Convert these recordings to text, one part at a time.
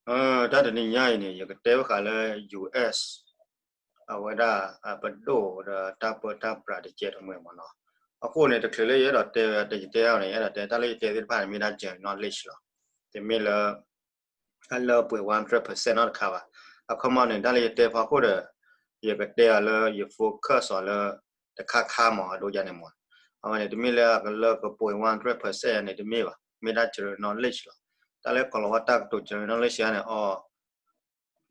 တၢ်တနံၤညါအံၤန့ၣ် ယကတဲဘၣ်ဃးလၢ U S အဝဲဒၣ် ပဒိၣ်ဒီးတၢ်ပၢတၢ်ပြးတကဲးတမှဲၤမ့ၢ်နီၤ. အဃိန့ၣ် တချုးလၢယအဲၣ်ဒိးတဲ ယတဲအီၤန့ၣ် ယအဲၣ်ဒိးတဲ တၢ်လၢယတဲသ့ၣ်တဖၣ်န့ၣ် မ့ၢ်ဒၣ် general knowledge လီၤ. တမ့ၢ်လၢ အလၢပှဲၤ one hundred percent နီတခါဘၣ်. အခီပညီန့ၣ် တၢ်လၢယတဲဖီခိၣ်ဒီး ယကတဲအီၤလၢယ focus အီၤလၢ တခါခါမ့ၢ်အဒိယါန့ၣ်မ့ၢ်. အဝဲန့ၣ် တမ့ၢ်လၢအကလၢကပှဲၤ one hundred percent ယါန့ၣ် တမ့ၢ်ဘၣ်. မ့ၢ်ဒၣ် general knowledge လီၤ. တၢ်လၢကီၤလၤဝါတၢ်ကတိၤ general knowledge ယါန့ၣ် အီၤ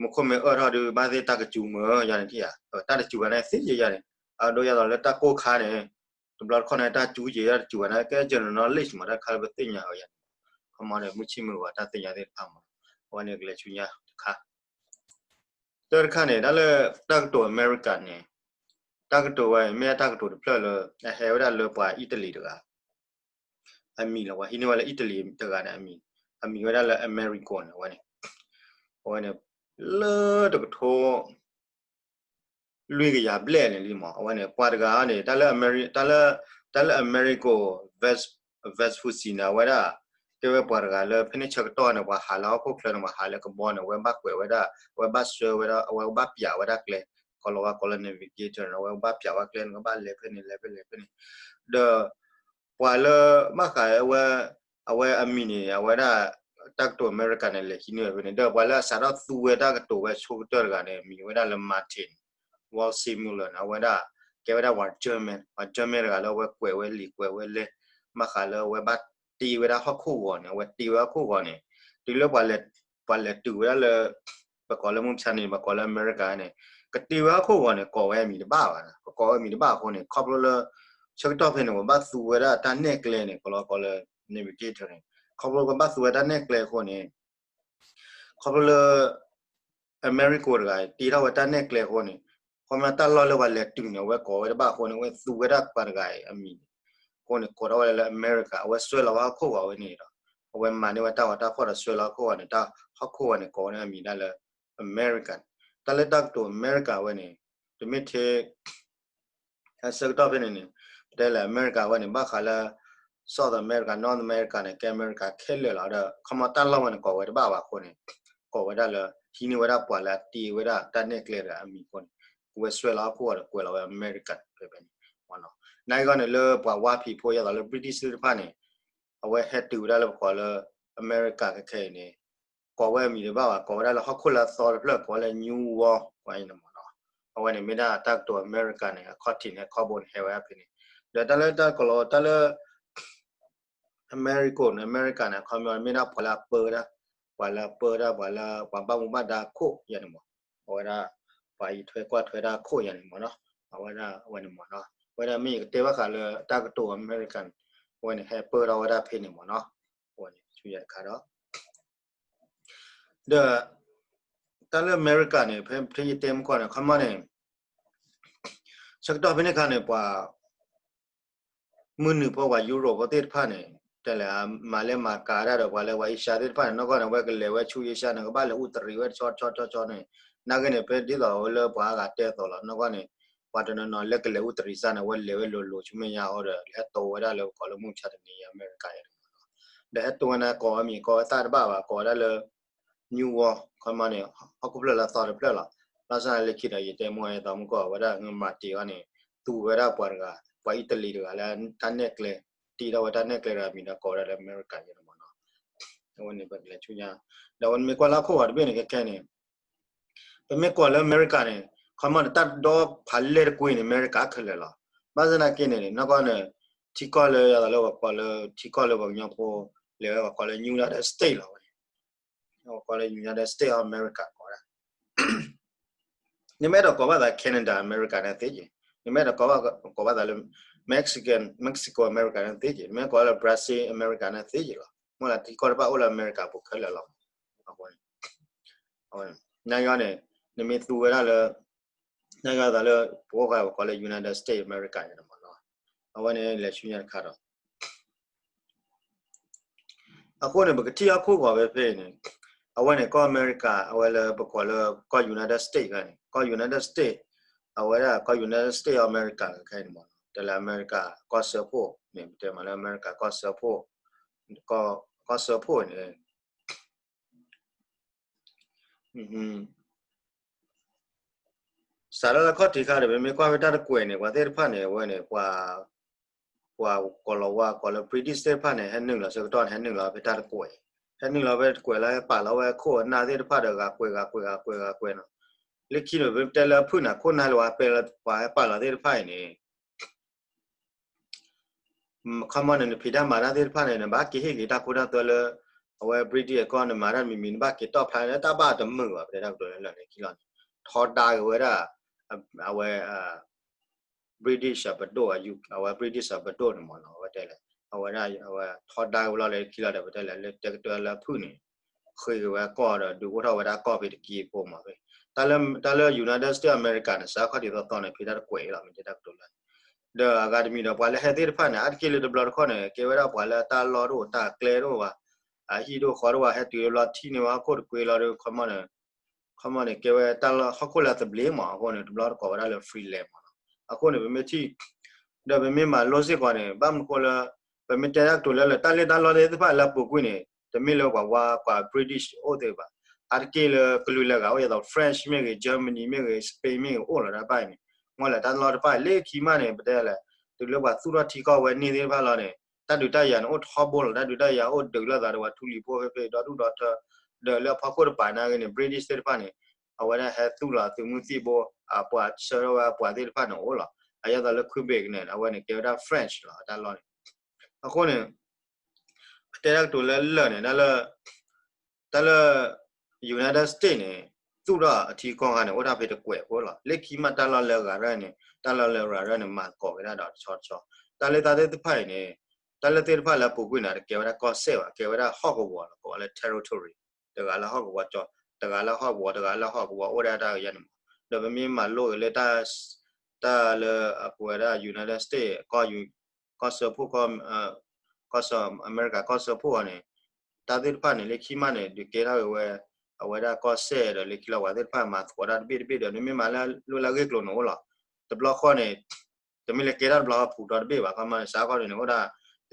မူခိၣ်မ့ၢ်အၢၣ်ထီၣ်ဒုး ဘၣ်သ့ၣ်တၢ်ကစူၤမုာ်ယါန့ၣ်ထံၣ်ဧါ. တၢ်တစူၤဘၣ်န့ၣ် သ့ယါန့ၣ် အဒိယါလီၤလၢတၢ်ကိၢ်ခါန့ၣ် တဘျီတခီၣ်န့ၣ် တၢ်စူၤယဲ တၢ်တစူၤဘၣ်န့ၣ် ကဲ general knowledge မ့ၢ် တၢ်တခါလၢပသ့ၣ်ညါအီၤယါန့ၣ်. ခီမီန့ၣ် မုၢ်ဆ့ၣ်မုၢ်ဂီၤတၢ်သ့ၣ်ညါသ့ၣ်တဖၣ်မ့ၢ် အဝဲန့ၣ်ကလဲၤဆူညါတခါ တၢ်တခါန့ၣ် တၢ်လၢတၢ်ကတိၤအမဲရကၤန့ၣ် တၢ်ကတိၤဝဲ မ့ၢ်တၢ်ကတိၤတဖျၢၣ်လၢ အဟဲဝဲဒၣ်လၢပှၤအံၣ်တလံၤတဂၤ အမံၤလီၤ. ပှၤဟံးန့ၢ်ဝဲလၢအံၣ်တလံၤတဂၤန့ၣ် အမံၤ အမံၤဝဲဒၣ်လၢ Amerigo န့ၣ် အဝဲန့ၣ် အဝဲန့ၣ် လၢတကထိ လွံၢ်ကယၤဘျဲၣ်န့ၣ်လံမ့ၢ် အဝဲန့ၣ် ပှၤတဂၤန့ၣ် တၢ်လၢ တၢ်လၢ Amerigo Vespucci န့ၣ် အဝဲဒၣ် ကဲဝဲပှၤတဂၤလၢ ဖဲန့ၣ်ဆၢကတီၢ်န့ၣ် ပှၤဟးလၢဟီၣ်ခိၣ်ချၢန့ၣ် ပှၤဟးလၢကဘီန့ၣ် အဝဲဘၣ်ကွဲးဝဲဒၣ် အဝဲဘၣ်ဆှၢဝဲဒၣ် အဝဲဘၣ်ပျးဝဲဒၣ်ကျဲ ကီၤလၤဝါကိးလၢ navigator န့ၣ် အဝဲဘၣ်ပျးဝဲကျဲန့ၣ် ကဘၣ်လဲၤဖဲန့ၣ် လဲၤဖဲလဲၤဖဲန့ၣ် ဒီး ပှၤလၢ ဘၣ်ဃးဝဲ အဝဲအမံၤန့ၣ် အဝဲဒၣ် တၢ်ကတိၤအမဲရကၤန့ၣ် လဲၤဟံးန့ၢ်ဝဲဖဲန့ၣ် ဒီးပှၤလၢအစးထီၣ်သူဝဲတၢ်ကတိၤဝဲဆိကတၢၢ်တဂၤန့ၣ် မံၤဝဲဒၣ်လၢ Martin Waldseemüller န့ၣ် အဝဲဒၣ် ကဲဝဲဒၣ်ပှၤ German ပှၤ German တဂၤလၢအဝဲကွဲးဝဲလံာ်ကွဲးဝဲလဲၢ် ဘၣ်ဃးလၢအဝဲဘၣ်တ့ဝဲဒၣ်ဟီၣ်ခိၣ်ဂီၤန့ၣ် အဝဲတ့ဝဲဟီၣ်ခိၣ်ဂီၤန့ၣ် တုၤလၢ ပှၤလဲၤတုၤဝဲဒၣ်လၢ ပကိးလၢမုၢ်မဆါန့ၣ် ပကိးလၢအမဲရကၤန့ၣ် ကတ့ဝဲဟီၣ်ခိၣ်ဂီၤန့ၣ် ကိးဝဲအမံၤတဘၣ်ဘၣ်, ပကိးဝဲအမံၤတဘၣ်အဃိန့ၣ် ခီဖျိလၢ ဆၢကတီၢ်ဖဲန့ၣ် ပဘၣ်သူဝဲဒၣ်တၢ်နဲၣ်ကျဲန့ၣ် ကလီၤကိးလၢ navigator န့ၣ် ခီဖျိပဘၣ်သူဝဲတၢ်နဲၣ်ကျဲအဃိန့ၣ် ခီဖျိလၢ Amerigo တဂၤ တ့ထီၣ်ဝဲတၢ်နဲၣ်ကျဲအဃိန့ၣ် ခီဖျိတၢ်လီၢ်လၢပှၤလဲၤတုၤန့ၣ် အဝဲကိးဝဲတဘၣ်အဃိန့ၣ် အဝဲသူဝဲဒၣ်ပှၤတဂၤအံၤအမံၤန့ၣ် အဃိန့ၣ် ကိးထီၣ်ဝဲဒၣ်လၢ America အဝဲစွဲလီၤဝဲဟီၣ်ခိၣ်ဂီၤဝဲန့ၣ်ဒီး အဝဲမၤန့ၢ်ဝဲတၢ်ဂီၤတၢ်ဖီၣ်ဒီးစွဲလီၤဟီၣ်ခိၣ်ဂီၤန့ၣ် တၢ်ဟီၣ်ခိၣ်ဂီၤန့ၣ် ကိးဝဲဒၣ်အမံၤဒၣ်လၢ America န့ၣ် တၢ်လၢတၢ်ကတိၤအမဲရကၤဝဲန့ၣ် တမ့ၢ်ထဲ ဆၢကတီၢ်ဖဲန့ၣ်န့ၣ် ပတဲလၢအမဲရကၤဝဲန့ၣ် ဘၣ်ဃးလၢ South America North America န့ၣ် ကဲအမဲရကၤခဲလၢာ်လီၤ. ဒီးခီမီတၢ်လီၢ်ဝဲန့ၣ် ကိးဝဲတဘၣ်ဘၣ်အဃိန့ၣ် ကိးဝဲဒၣ်လၢ ဟံးန့ၢ်ဝဲဒၣ်ပှၤလၢအတ့ဝဲဒၣ်တၢ်နဲၣ်ကျဲတဂၤအမံၤအဃိန့ၣ် ဝဲစွဲလီၤဟီၣ်ခိၣ်ဂီၤဒီးကွဲးလီၤဝဲအမဲရကၤဖဲဖဲန့ၣ် နာ်က့ဂီၢ်န့ၣ် လၢပှၤဝါဖံးဖိယါသးလၢ British သ့ၣ်တဖၣ်န့ၣ် အဝဲဟဲတုၤဝဲဒၣ်လၢပကိးလၢ အမဲရကၤခဲခဲအံၤန့ၣ် ကိးဝဲအမံၤတဘၣ်ဘၣ် ကိးဝဲဒၣ်လၢဟီၣ်ခိၣ်လၢအသီတဖျၢၣ် ကိးဝဲလၢ New World ပှၤအံၤန့ၣ်မ့ၢ်နီၤ. အဝဲန့ၣ်မ့ၢ်ဒၣ်တၢ်ကတိၤအမဲရကၤန့ၣ် အခီၣ်ထံးန့ၣ် အခီၣ်ဘိန့ၣ် ဟဲဝဲဒၣ်ဖဲန့ၣ် ဒီးတၢ်လၢတၢ်ကလီတၢ်လၢ အမဲရကၤန့ၣ် အမဲရကၤန့ၣ် အခီပညီမ့ၢ်ဒၣ်ပှၤလၢအပၢဝဲဒၣ် ပှၤလၢအပၢဝဲဒၣ်ပှၤလၢပှၤဘၣ်မူဘၣ်ဒါခိၣ်ယါန့ၣ်မ့ၢ် အဝဲဒၣ် ပှၤအံးထွဲကွၢ်ထွဲတၢ်ခိၣ်ယါန့ၣ်မ့ၢ်နီၤ. အဝဲဒၣ်အဝဲန့ၣ်မ့ၢ်နီၤ. အဝဲဒၣ်မ့ၢ်ယကတဲဘၣ်ဃးလၢတၢ်ကတိၤအမဲရကၤန့ၣ် အဝဲန့ၣ်ဟဲပၢထီၣ်ဝဲဒၣ်ဖဲန့ၣ်မ့ၢ်နီၤ. အဝဲန့ၣ်ဆူညါတခါဒီး ဒီး တၢ်လၢအမဲရကၤန့ၣ် ဖဲယတဲမုၢ်ကီၢ်န့ၣ် ခီမီန့ၣ် ဆၢကတီၢ်ဖဲန့ၣ်အခါန့ၣ် ပှၤ မုၢ်နုာ်ဖိပှၤယူရိၣ်ဖိသ့ၣ်တဖၣ်န့ၣ် တဲလဲၣ် မၤလဲၢ်မၤကၤတၢ်ဒီးပှၤလၢပှၤအ့ရှါသ့ၣ်တဖၣ်န့ၣ် နီၢ်ကီၢ်န့ၣ် အဝဲကလဲၤဝဲဆူအ့ရှါန့ၣ် ကဘၣ်လဲၤအူတရံးဝဲတဆီတဆီတဆီတဆီန့ၣ် နာ်က့န့ၣ် ဖဲဒ်သိးလၢပှၤအါဂၤတဲအသိးလီၤ နီၢ်ကီၢ်န့ၣ် ပှၤတနီၤနီၤလၢကလဲၤအူတရံးစၢ်န့ၣ် အဝဲလဲၤဝဲလိၤလိၤဆူမဲာ်ညါအဃိဒီး လဲၤဟဲတိဝဲဒၣ်လၢပကိးလၢမုၢ်မဆါတနံၤအံၤ အမဲရကၤအံၤန့ၣ် ဒီးဟဲတိဝဲန့ၣ် ကိးဝဲမံၤ ကိးဝဲသၣ်တဘၣ်ဘၣ် ကိးဝဲဒၣ်လၢ New World ခီမီန့ၣ် ဟီၣ်ခိၣ်ဖျၢၣ်လၢအသီတဖျၢၣ်လီၤ. ဘၣ်ဆၣ်န့ၣ်လၢခံဒီး ယတဲမုၢ်ကီၢ် ယသးမုၢ်ကီၢ် အဝဲဒၣ်မၤတ့ၢ်အီၤန့ၣ် သူဝဲဒၣ်ပှၤတဂၤ ပှၤအံၣ်တလံၤတဂၤလၢတၢ်နဲၣ်ကျဲ တ့ထီၣ်ဝဲတၢ်နဲၣ်ကျဲတဂၤမံၤဒီးကိးဝဲဒၣ်လၢအမဲရကၤယါန့ၣ်မ့ၢ်နီၤ. အဝဲန့ၣ်ပကလဲၤဆူညါ ဒီးအဝဲန့ၣ်မ့ၢ်ကွၢ်လၢဟီၣ်ခိၣ်ဂီၤတဘ့ၣ်န့ၣ် ခဲခဲန့ၣ် ပမ့ၢ်ကွၢ်လၢအမဲရကၤန့ၣ် ခီမီန့ၣ် တၢ်ဒီဖးလဲၢ်တကွ့န့ၣ် အမဲရကၤခဲလၢာ်လီၤ. ဘၣ်ဆၣ်သနာ်က့န့ၣ် နီၢ်ကီၢ်န့ၣ် ထံကီၢ်လၢယါသးလၢပှၤကိးလၢ ထံကီၢ်လၢပှၤကညီဖိ လဲၤဝဲပှၤကိးလၢ United States လီၤဝဲန့ၣ် ပှၤကိးလၢ United States of America ကိးဒၣ် နမ့ၢ်အဲၣ်ဒိးကိးဘၣ်သး Canada America န့ၣ်သ့က့ၤ, နမ့ၢ်အဲၣ်ဒိးကိးဘၣ်သးလၢ Mexican Mexico America န့ၣ်သ့က့ၤ, နမ့ၢ်ကိးလၢ Brazil America န့ၣ်သ့က့ၤလီၤ. မ့ၢ်လၢထံကီၢ်တဖၣ်အိၣ်လၢအမဲရကၤပူၤခဲလၢာ်လီၤ. အဃိန့ၣ် နာ်က့န့ၣ် နမ့ၢ်သူဝဲဒၣ်လၢ နာ်က့သးလၢ ပအိၣ်ဃာ်ပကိးလၢ United States America န့ၣ်မ့ၢ်နီၤ. အဝဲန့ၣ်လဲၤဆူညါတခါဒီး အဃိန့ၣ် ပကထံၣ်ဟီၣ်ခိၣ်ဂီၤဖဲဖဲအံၤန့ၣ် အဝဲန့ၣ် ကီၢ်အမဲရကၤ အဝဲလၢပကိးလၢကီၢ် United States ခါန့ၣ် ကီၢ် United States အဝဲဒၣ်ကီၢ် United States of America ခဲအံၤန့ၣ်မ့ၢ်နီၤ တဲလၢအမဲရကၤကီၢ်စၢဖှိၣ်န့ၣ် ပတဲမ့ၢ်လၢအမဲရကၤကီၢ်စၢဖှိၣ် ကီၢ်စၢဖှိၣ်န့ၣ် စးထီၣ်လၢခီၣ်ထံးခါဒီး ပမ့ၢ်ကွၢ်ဖဲတၢ်တကွဲးန့ၣ် ပှၤသ့ၣ်တဖၣ်န့ၣ် အဝဲန့ၣ် ပှၤ ပှၤကိးလီၤဝါ ကိးလၢ British သ့ၣ်တဖၣ်န့ၣ် ဟဲနုာ်လီၤဆၢကတီၢ်န့ၣ် ဟဲနုာ်လီၤဖဲတၢ်တကွဲး, ဟဲနုာ်လီၤဖဲတကွဲးလီၤ ဟဲပာ်လီၤဝဲခိၣ်အနၢ်သ့ၣ်တဖၣ်ဒီး ဂၤကွဲး ဂၤကွဲး ဂၤကွဲး ဂၤကွဲးနီၤ. လၢခံန့ၣ် ပမ့ၢ်တဲလၢအဖုၣ်န့ၣ် ခိၣ်နၢ်လၢပှၤပဲလၢ ပှၤဟဲပာ်လီၤသ့ၣ်တဖၣ်အံၤန့ၣ် ခီမီန့ၣ် နဖံးတၢ်မၤတၢ်သ့ၣ်တဖၣ်န့ၣ် နဘၣ်က့ၤဟ့ၣ်က့ၤတၢ်ခိတၢ်သွဲလၢ အဝဲ British အကီၢ် နမၤတၢ်တမံၤမံၤ နဘၣ်က့ၤတီၣ်ဖျါလၢ တၢ်ဘၣ်တမုာ်ဘၣ် ပတဲတၢ်ကတိၤလၢလၢာ်န့ၣ်ခံလီၤန့ၣ် ထီဒါက့ၤဝဲဒၣ် အဝဲ British အပဒိၣ် အဝဲ British အပဒိၣ်န့ၣ်မ့ၢ်နီၤ အဝဲတဲလၢ အဝဲဒၣ် အဝဲထီဒါက့ၤဝဲလီၤလၢခံလီၤဒီး ပတဲလၢ လၢတဲကတၢၢ်လၢအဖုၣ်န့ၣ် ဃ့က့ၤဝဲအကီၢ်ဒီး ဒုးအိၣ်ထီၣ်ဝဲဒၣ်အကီၢ်ဖဲတက့ၢ်ဖိမး. တၢ်လၢ တၢ်လၢ United States America န့ၣ် စးခီၣ်ထံးသီသီန့ၣ် ဖံးတၢ်တကွဲးလီၤ မ့ၢ်တဲတၢ်ကတိၤလၢ ဒီးအဂၤတမံၤဒီး ပှၤလၢဟဲသ့ၣ်တဖၣ်န့ၣ် အါတက့ၢ်လၢတဘျီတခီၣ်န့ၣ် ကဲဝဲဒၣ်ပှၤလၢတၢ်လီၢ်တအိၣ် တၢ်ကျဲတအိၣ်ဘၣ်, အဟံၣ်တအိၣ်ဃီတအိၣ်ဘၣ် ဟဲတုၤတဘျီထံၣ်န့ၢ်ဝဲဟီၣ်ခိၣ်တကွ့လီၤဒီး ခီမီန့ၣ် ခီမီန့ၣ် ကဲဝဲတၢ်လီၢ်ဟီၣ်ခိၣ်လၢအသဘျ့မး အဃိန့ၣ် တဘျီတကိးဝဲဒၣ်လၢ free land မးနီၤ. အဃိန့ၣ် ပမ့ၢ်ထံၣ် ဒီးပမ့ၢ်မၤလိစ့ၢ်ကီးန့ၣ် ဘၣ်မနုၤဃိလၢ ပမ့ၢ်တဲတၢ်ကတိၤလၢလၢ တၢ်လ့တၢ်လီသ့ၣ်တဖၣ်လၢအပူၤကွံာ်န့ၣ် တမ့ၢ်လၢပှၤဝါပှၤ British အိၣ်သ့ဘၣ်. အါတက့ၢ်လၢကလုာ်လၢအဂၤအိၣ်ဒ်သိး French မ့ၢ်ဂ့ၤ Germany မ့ၢ်ဂ့ၤ Spain မ့ၢ်ဂ့ၤ အိၣ်လီၤတၢ်တဖၣ်အံၤန့ၣ် မ့ၢ်လၢတၢ်လီၢ်တဖၣ်အံၤ လၢခံမးန့ၣ် ပတဲလဲၣ် တုၤလၢပှၤသူၣ်ထီၣ်ထံကီၢ်ဝဲန့ၣ်သ့ၣ်တဖၣ်လီၤန့ၣ် တၢ်ဒုးတၢ်ယၤန့ၣ် အိၣ်ထီဘိလီၤ တၢ်ဒုးတၢ်ယၤအိၣ်ဒုးလိာ်သးဒီးပှၤထူလံၤဖိဖဲဖဲ ဒီဒူၣ်ဒီထၢ ဒီးလၢအဖီခိၣ်တပၤနာ်က့န့ၣ် British သ့ၣ်တဖၣ်န့ၣ် အဝဲဒၣ်ဟဲသူၣ်လီၤသုးမုၢ်သံၣ်ဘိ အပှၤဆှၢထီၣ်ဝဲအပှၤသ့ၣ်တဖၣ်န့ၣ်အိၣ်လီၤ. အယဲသိးလၢ Quebec န့ၣ် အဝဲန့ၣ်ကဲဝဲဒၣ် French လီၤ အတၢ်လီၢ်န့ၣ်. အဃိန့ၣ် ပတဲတၢ်ကတိၤလၢလၢာ်န့ၣ် တၢ်လၢ တၢ်လၢ United States န့ၣ် သူၣ်ထီၣ်အထံကီၢ်ခါန့ၣ် အိၣ်ဒၣ်ဖဲတကွဲးဖိလီၤ. လၢခံမးတၢ်လီၢ်လၢအဂၤရၢၢ်န့ၣ် တၢ်လီၢ်လၢအဂၤရၢၢ်န့ၣ် မၤသကိးက့ၤဒၣ်ဒီးတဆီတဆီ တၢ်လၢတၢ်သ့ၣ်တဖၣ်အံၤန့ၣ် တၢ်လၢသ့ၣ်တဖၣ်လၢအပူၤကွံာ်န့ၣ် တကဲဝဲဒၣ်ကီၢ်စဲၣ်ဘၣ် ကဲဝဲဒၣ်ဟီၣ်ကဝီၤလီၤ ကိးဝဲလၢ territory တဂၤလၢဟီၣ်ကဝီၤကၠီ တဂၤလၢဟီၣ်ကဝီၤ တဂၤလၢဟီၣ်ကဝီၤ အိၣ်ဒၣ်တၢ်ကယၤန့ၣ်မး. ဒီးပမ့ၢ်မၤလိက့ၤလၢ တၢ်လၢအပဝဲဒၣ် United States ကီၢ်စၢဖှိၣ် ကီၢ်စၢ အမဲရကၤကီၢ်စၢဖှိၣ်အီၤန့ၣ် တၢ်သ့ၣ်တဖၣ်န့ၣ် လၢခံမးန့ၣ် ဒုးကဲထီၣ်က့ၤဝဲ အဝဲဒၣ်ကီၢ်စဲၣ်ဒီး လၢခံလီၤပှၤသ့ၣ်တဖၣ်မၤသကိးတၢ်တဘ့ၣ်တဘ့ၣ်ဒီး နမ့ၢ်မၤလၢလိၣ်လၢအဂ့ၢ်ကျိၤန့ၣ်အိၣ်လီၤ. တဘျီဃီန့ၣ် တမ့ၢ်လၢကဲထီၣ်တဘျီဃီပူၤဒီတဘ့ၣ်ဘၣ် ခီမီန့ၣ် စးခီန့ၣ် အိၣ်ဒၣ်တ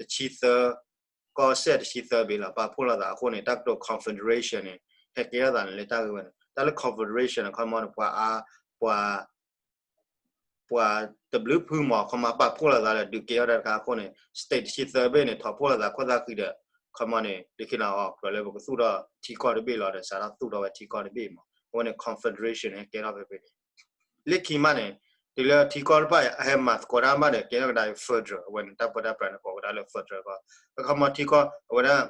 ဆံသၢ ကီၢ်စဲၣ်တဆံသၢဘ့ၣ်လီၤ ပာ်ဖှိၣ်လိာ်သးအဃိန့ၣ် တၢ်ကတိၤ confederation န့ၣ် ဟဲကဲထီၣ်သးန့ၣ်လၢတၢ်ဂ့ၢ်ဝဲန့ၣ် တၢ်လၢ confederation န့ၣ် ခီမီန့ၣ် ပှၤအါ ပှၤ ပှၤတဘျုးဖုမး ခီမီပာ်ဖှိၣ်လိာ်သးဒီး ဒုးကဲထီၣ်တၢ်တခါအဃိန့ၣ် state တဆံသၢဘ့ၣ်န့ၣ် ထီၣ်ဖှိၣ်လိာ်သးခိၣ်သၣ်ဃံဒီး ခီမီန့ၣ် လၢခံလီၤအီၤ ကြၢးလၢပကသူၣ်ထီၣ်ထံကီၢ်တဘ့ၣ်လီၤဒီး စးထီၣ်သူၣ်ထီၣ်ဝဲထံကီၢ်တဘ့ၣ်မး အဃိန့ၣ် confederation န့ၣ် ဟဲကဲထီၣ်ဖဲဖဲန့ၣ် လၢခံမးန့ၣ် တုၤလၢထံကီၢ်တဖၣ်အဟဲမၤသကိးတၢ်မးဒီး ကဲထီၣ်ကဒါ federal အဝဲန့ၣ် တၢ်ပၢတၢ်ပြးန့ၣ် ကိးကဒါလၢ federal ကီၢ် အခီမီထံကီၢ် အဝဲဒၣ်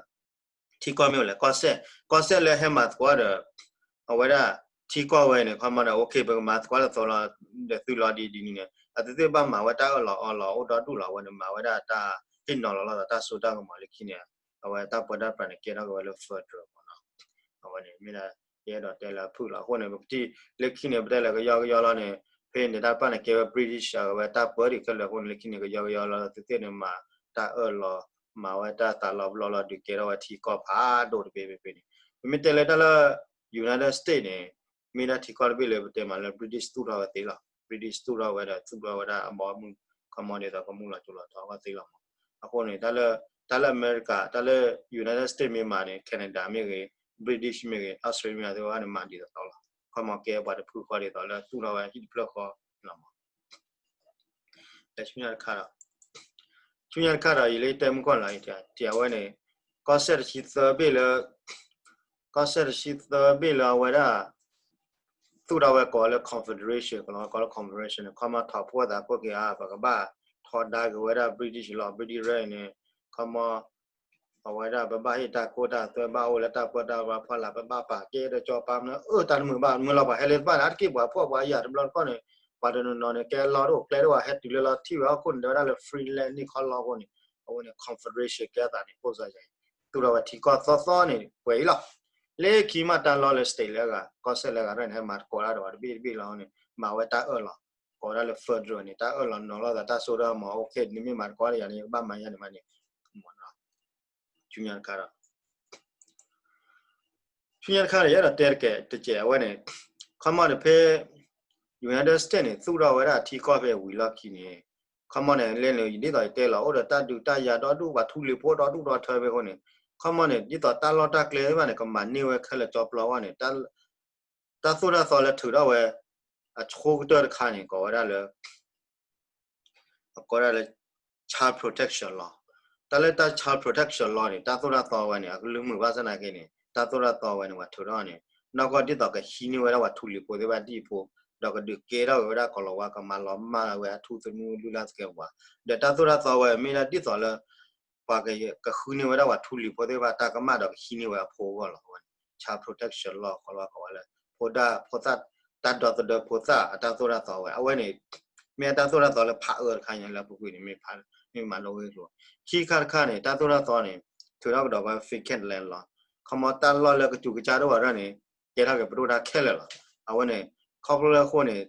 ထံကီၢ်မ့ၢ်ဝဲလဲၣ် ကီၢ်စဲၣ် ကီၢ်စဲၣ်လၢဟဲမၤသကိးဒီး အဝဲဒၣ် ထံကီၢ်ဝဲန့ၣ် ခီမီဒီး okay ပကမၤသကိးလၢသိးလီၤ ဒီးသုးလီၤဒ်ဒ်န့ၣ်န့ၣ် အသုသ့ၣ်ဘၣ်မၤဝဲတၢ်အၢၣ်လီၤအီလီၤအိၣ်ဒီဒူၣ်လီၤ အဝဲန့ၣ်မၤဝဲဒၣ်တၢ်ဟ့ၣ်နီၤလီၤလိာ်သးတၢ်စိတၢ်ကမီၤ လၢခံန့ၣ် အဝဲတၢ်ပၢတၢ်ပြးန့ၣ် ကဲထီၣ်က့ၤဝဲလၢ federal မးနီၤ အဝဲန့ၣ်မ့ၢ်ဒၣ် ယအဲၣ်ဒိးတဲလၢအဖုၣ်လီၤ အဃိန့ၣ် ပကထံၣ်လၢခံန့ၣ် ပတဲလၢကယီကယီလီၤန့ၣ် ဖဲန့ၣ်တၢ်တဖၣ်န့ၣ် ကဲဝဲ British အဝဲတၢ်ပၢဒံးခဲလၢာ်အဃိန့ၣ် လၢခံန့ၣ် ကယီကယီလီၤ သုသ့ၣ်န့ၣ်မၤတၢ်အၢၣ်လီၤ မၤဝဲတၢ်သးလီၤပလီၢ်လီၤ ဒုးကဲထီၣ်ဝဲထံကီၢ်ဖးဒိၣ်တဘ့ၣ်ဖဲဖဲန့ၣ် ပမ့ၢ်တဲလၢတၢ်လၢ United States န့ၣ် မ့ၢ်ဒၣ်ထံကီၢ်တဘ့ၣ်လၢပတဲမးလၢ British သူၣ်ထီၣ်ဝဲသ့လီၤ British သူၣ်ထီၣ်ဝဲဒီးသူၣ်ထီၣ်ဝဲဒၣ်အဘီအမုၢ် ခီမီဒ်သိးကမူၣ်လီၤကၠိလီၤထီအဂီၢ်သ့လီၤမး အဃိန့ၣ် တၢ်လၢ တၢ်လၢ America တၢ်လၢ United States မ့ၢ်မၤန့ၣ် Canada မ့ၢ်ဂ့ၤ British မ့ၢ်ဂ့ၤ Australia မ့ၢ်ဂ့ၤ သ့ၣ်တဖၣ်န့ၣ် မၤဒ်သိးသိးလီၤ ခီမီကဲပှၤတဖုဃီဒ်သိးလၢသူၣ်ထီၣ်ဝဲဟံၣ်တဖျၢၣ်ဃီလီၤမး ဆူညါတခါဒီး ဆူညါတခါဒီး ယလၢယတဲမုၢ်ကီၢ်လီၤ ယတဲဝဲန့ၣ် ကီၢ်စဲၣ်တဆံသၢဘ့ၣ်လၢ ကီၢ်စဲၣ်တဆံသၢဘ့ၣ်လၢအဝဲဒၣ် သူၣ်ထီၣ်ဝဲကိးလၢ confederation ကလီၤကိးလၢ confederation န့ၣ် ခီမီထီၣ်ဖှိၣ်သးခိၣ်က့ၤအါ ပကဘၣ်ထီဒါက့ၤဝဲဒၣ် British လီၤ British ရၢၢ်န့ၣ် ခီမီ အဝဲဒၣ်ပဘၣ်ဟ့ၣ်တၢ်ခိတၢ်သွဲဘၣ်အိၣ်လၢတၢ်ပၢတၢ်ပြးဖီလာ် ပဘၣ်ပာ်ကဲဒီးကၠီပာ်မနုၤ အၢ တၢ်တမုာ်ဘၣ်မနုၤလီၤ ပှၤဟဲလၢတဖၣ်န့ၣ် အါတက့ၢ်ပှၤဖှီၣ်ပှၤယာ်တဘျီတခီၣ်န့ၣ် ပှၤတနီၤနီၤန့ၣ်ကဲလီၤတအိၣ်ကျဲတအိၣ် ဟဲတုၤလၢလီၤထံၣ်ဝဲဟီၣ်ခိၣ်န့ၣ် တဲဝဲဒၣ်လၢ free land န့ၣ်ခီလီၤအဃိန့ၣ် အဝဲန့ၣ် confederation ကဲအသးန့ၣ် ပိၢ်စၢ်ယၤအံၤ သူၣ်ထီၣ်ဝဲထံကီၢ်သီသီန့ၣ် ပှဲၤအံၤလီၤ လၢခံမးတၢ်လီၢ်လၢ state လၢအဂၤ ကီၢ်စဲၣ်လၢအဂၤရၢၢ်န့ၣ် ဟဲမၤသကိးတၢ်ဒီးပှၤတဘ့ၣ်တဘ့ၣ်လီၤန့ၣ် မၤဝဲတၢ်အၢၣ်လီၤ ကိးဝဲဒၣ်လၢ federal န့ၣ် တၢ်အၢၣ်လီၤနီၤလိာ်သးတၢ်စိတၢ်ကမီၤ okay နမ့ၢ်မၤသကိးတၢ်ယၤန့ၣ် ယကဘၣ်မၤယၤန့ၣ်မးန့ၣ် ဆူညါတခါဒီး ဆူညါတခါဒီး ယအဲၣ်ဒိးတဲတကဲးတကဲးအဝဲန့ၣ် ခီမီန့ၣ်ဖဲ United States န့ၣ် သူၣ်ထီၣ်ဝဲဒၣ်ထံကီၢ်ဖဲဝံၤလီၢ်ခံန့ၣ် ခီမီန့ၣ် လၢန့ၣ် ဒ်သိးယတဲလီၤ အိၣ်ဒီးတၢ်ဒုးတၢ်ယၤဒီဒူၣ် ပှၤထူလံၤဖိဒီဒူၣ်ဒီထၢဖဲအဃိန့ၣ် ခီမီန့ၣ် ဒ်သိးတၢ်လီၢ်တၢ်ကျဲဘၣ်န့ၣ် ကမၤန့ၢ်ဝဲခဲလၢာ်ကၠီပျီဝဲန့ၣ် တၢ် တၢ်သိၣ်တၢ်သီလၢထုးထီၣ်ဝဲ အဆိကတၢၢ်တခါန့ၣ် ကိးဝဲဒၣ်လၢ အကိးဒၣ်လၢ Child Protection Law. တၢ်လၢတၢ် Child Protection Law န့ၣ် တၢ်သိၣ်တၢ်သီဝဲန့ၣ် အကလုၢ်မုာ်ဘၣ်ဆၣ်သနာ်က့န့ၣ် တၢ်သိၣ်တၢ်သီဝဲန့ၣ် ပှၤထုးထီၣ်န့ၣ် နီၢ်ကီၢ်ဒ်သိးကဟံးန့ၢ်ဝဲဒၣ်ပှၤထူလံၤဖိသ့ၣ်တဖၣ်ဒ်အဖိ, ဒီးကဒုးကဲထီၣ်က့ၤဝဲဒၣ်ကိၤလၤဝါကမၤလီၤမၢ်ဝဲအထူသနူလုၢ်လၢ်သကဲးပဝး, ဒီးတၢ်သိၣ်တၢ်သီဝဲမ့ၢ်ဒၣ်ဒ်သိးလၢ ပှၤကဃုန့ၢ်ဝဲဒၣ်ပှၤထူလံၤဖိသ့ၣ်တဖၣ်တၢ်ကမၣ်ဒီးကဟံးန့ၢ်ဝဲအဖိအဂီၢ်လီၤ. အဝဲန့ၣ် Child Protection Law ကိးလီၤကိးဝဲလၢ ဖိဒၣ်ဖိသၣ် တၢ်ဒီသဒၢဖိသၣ်အတၢ်သိၣ်တၢ်သီဝဲ အဝဲန့ၣ် မ့ၢ်အတၢ်သိၣ်တၢ်သီလၢဖးအၢတခါညါလၢအပူၤကွံာ်န့ၣ် မ့ၢ်ဖး မ့ၢ်မၤလိဂ့ၢ်ကျိၤ, ခံခါတခါန့ၣ် တၢ်သိၣ်တၢ်သီန့ၣ် ထုးထီၣ်ကဒီးဝဲ vacant land လီၤ. ခီမီတၢ်လီၢ်လၢကစူၤကစၢ်ဒိၣ်ဝဲဒၣ်န့ၣ် ကဲထီၣ်က့ၤပဒိၣ်တၢ်ခဲလၢာ်လီၤ. အဝဲန့ၣ် ခီဖျိလၢအဃိန့ၣ်